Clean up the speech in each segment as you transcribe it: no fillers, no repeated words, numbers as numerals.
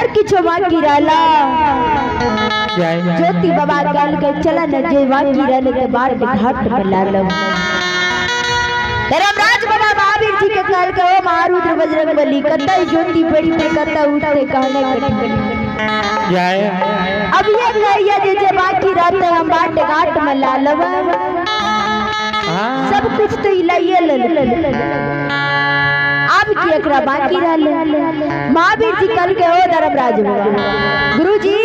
और किछो बाकी रहला। ज्योति बाबा कहल के चल न जे बाकी रहले ते बाट घाट में ला लो। धर्मराज बाबा महावीर जी के कहल के ओ महारुद्र बजरंग बली कतई ज्योति पड़ी पे कतई उठते कहने कठिन। अब ये कहिए जे जे बाकी रहते हम बाट घाट में ला लब। सब कुछ तो इलाइए ले। अब की एकरा बाकी रहले। महावीर जी कल के ओ धर्मराज बाबा गुरु जी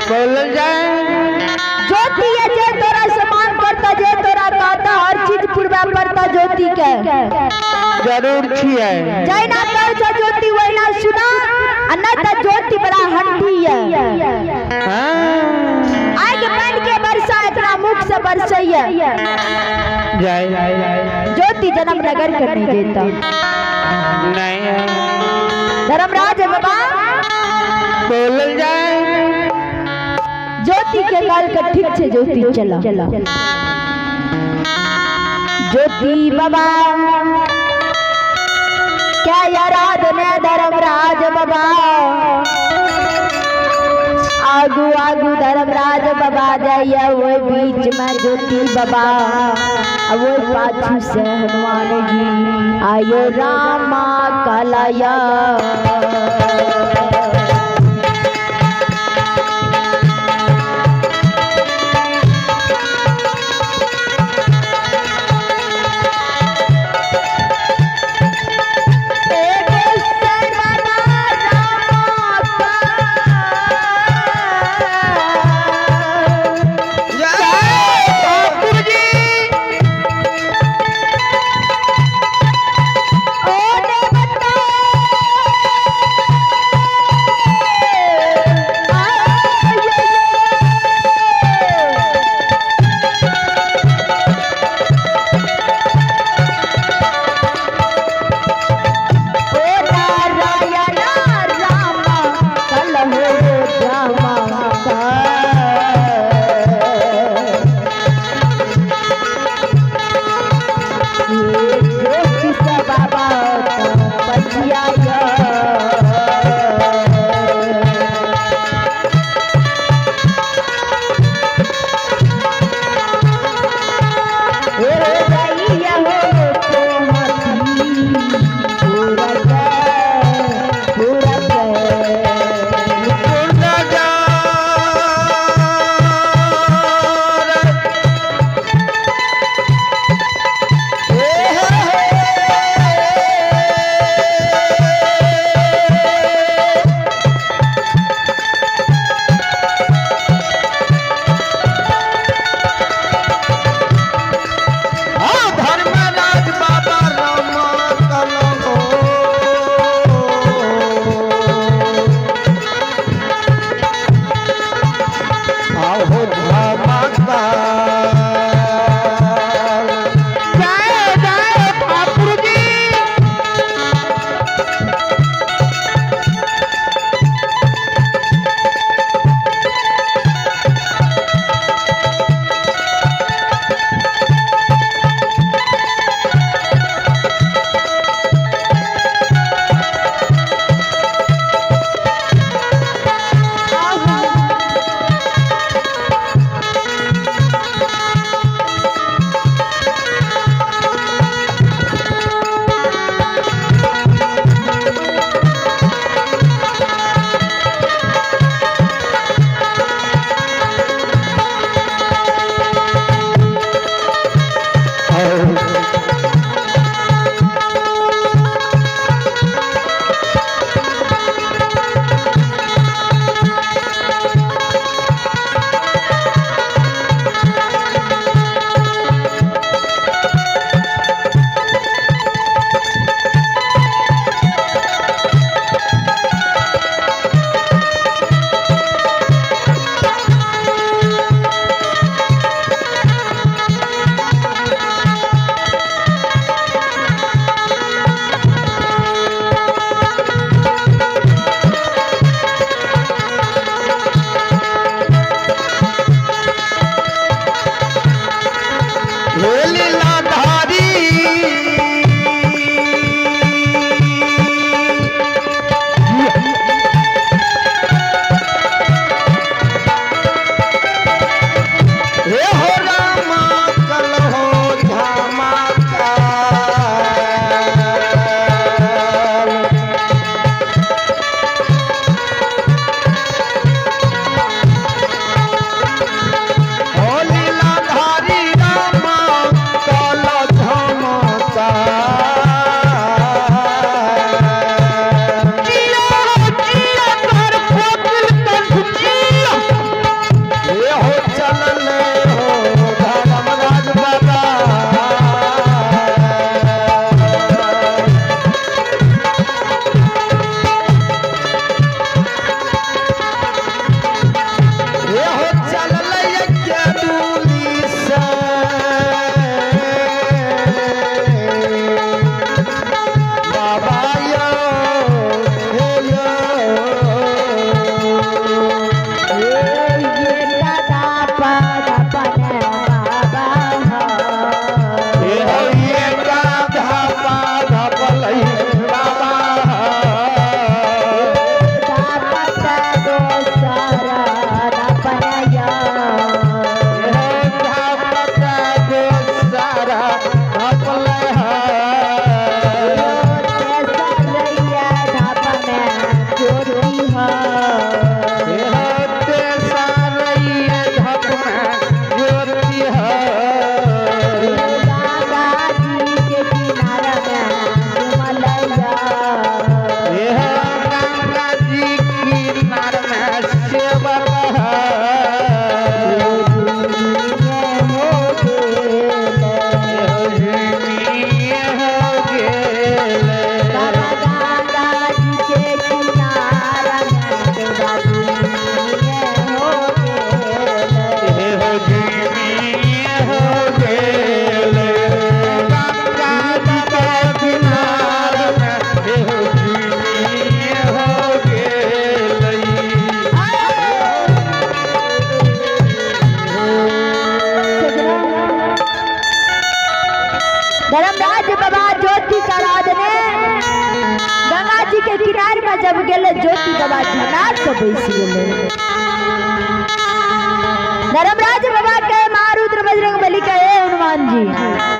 बोल जाए ज्योति है जे तोरा सम्मान करता जे तोरा कहता हर चीज पूर्वा पड़ता ज्योति के जरूर छिए। जैना कर छो ज्योति वैना सुना आ न त ज्योति बड़ा हंडी है। आग बन के बरसा एकरा मुख से बरसैया। ज्योति जन्म नगर कर नहीं देता। नहीं धर्मराज बाबा बोल जाए ज्योति के काल का ठीक से ज्योति चला। ज्योति बाबा क्या आराधना धर्मराज बाबा आगू आगू धर्मराज बाबा जाइए वो बीच में ज्योति बाबा वो पाछू से हनुमान जी आयो रामा कलाया। ठाकुर जी। किनार में जब गेले ज्योति बाबा झना के बैस गेले। धर्मराज बाबा के महारुद्र बजरंग बली के, ए हनुमान जी,